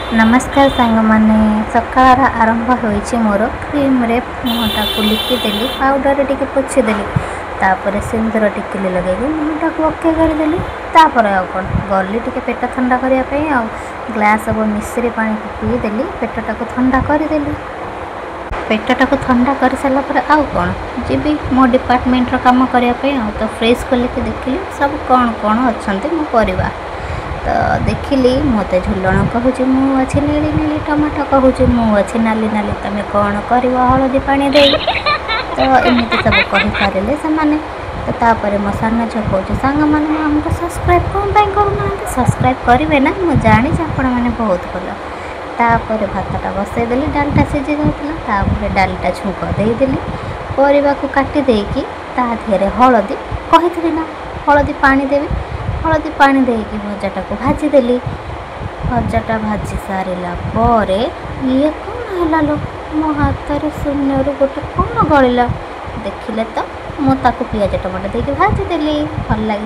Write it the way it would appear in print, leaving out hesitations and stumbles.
ନମସ୍କାର ସାଙ୍ଗମାନେ, ସକାଳର ଆରମ୍ଭ ହୋଇଛି ମୋର କ୍ରିମ୍ରେ ମୁହଁଟାକୁ ଲିପିଦେଲି, ପାଉଡ଼ରରେ ଟିକେ ପୋଛିଦେଲି, ତାପରେ ସିନ୍ଦୁର ଟିକିଲି ଲଗେଇକି ମୁହଁଟାକୁ ଓକେ କରିଦେଲି। ତାପରେ ଆଉ କ'ଣ, ଗଲି ଟିକେ ପେଟ ଥଣ୍ଡା କରିବା ପାଇଁ ଆଉ ଗ୍ଲାସ୍ ସବୁ ମିଶ୍ରି ପାଣିକୁ ପିଇଦେଲି, ପେଟଟାକୁ ଥଣ୍ଡା କରିଦେଲି। ପେଟଟାକୁ ଥଣ୍ଡା କରିସାରିଲା ପରେ ଆଉ କ'ଣ, ଯିବି ମୋ ଡିପାର୍ଟମେଣ୍ଟର କାମ କରିବା ପାଇଁ। ଆଉ ତ ଫ୍ରିଜ୍ ଖୋଲିକି ଦେଖିଲି ସବୁ କ'ଣ କ'ଣ ଅଛନ୍ତି ମୋ ପରିବା। ତ ଦେଖିଲି ମୋତେ ଝୁଲଣ କହୁଛି ମୁଁ ଅଛି ନେଳି ନେଳି, ଟମାଟୋ କହୁଛି ମୁଁ ଅଛି ନାଲି ନାଲି, ତମେ କ'ଣ କରିବ ହଳଦୀ ପାଣି ଦେଇ। ତ ଏମିତି ସବୁ କହିସାରିଲେ ସେମାନେ। ତ ତାପରେ ମୋ ସାନ ଝିଅ କହୁଛି, ସାଙ୍ଗମାନେ ଆମକୁ ସବସ୍କ୍ରାଇବ୍ କ'ଣ ପାଇଁ କରୁନାହାନ୍ତି? ସବସ୍କ୍ରାଇବ୍ କରିବେ ନା, ମୁଁ ଜାଣିଛି ଆପଣମାନେ ବହୁତ ଭଲ। ତାପରେ ଭାତଟା ବସେଇଦେଲି, ଡାଲିଟା ସିଝି ଯାଇଥିଲା। ତାପରେ ଡାଲିଟା ଛୁଙ୍କ ଦେଇଦେଲି, ପରିବାକୁ କାଟି ଦେଇକି ତା ଦେହରେ ହଳଦୀ କହିଥିଲି ନା, ହଳଦୀ ପାଣି ଦେବି। ହଳଦୀ ପାଣି ଦେଇକି ଭଜାଟାକୁ ଭାଜିଦେଲି। ଭଜାଟା ଭାଜି ସାରିଲା ପରେ ଇଏ କ'ଣ ହେଲା ଲୋ, ମୋ ହାତରେ ଶୂନ୍ୟରୁ ଗୋଟେ କ'ଣ ଗଳିଲା। ଦେଖିଲେ ତ, ମୁଁ ତାକୁ ପିଆଜ ଟମାଟୋ ଦେଇକି ଭାଜିଦେଲି। ଭଲ ଲାଗେ।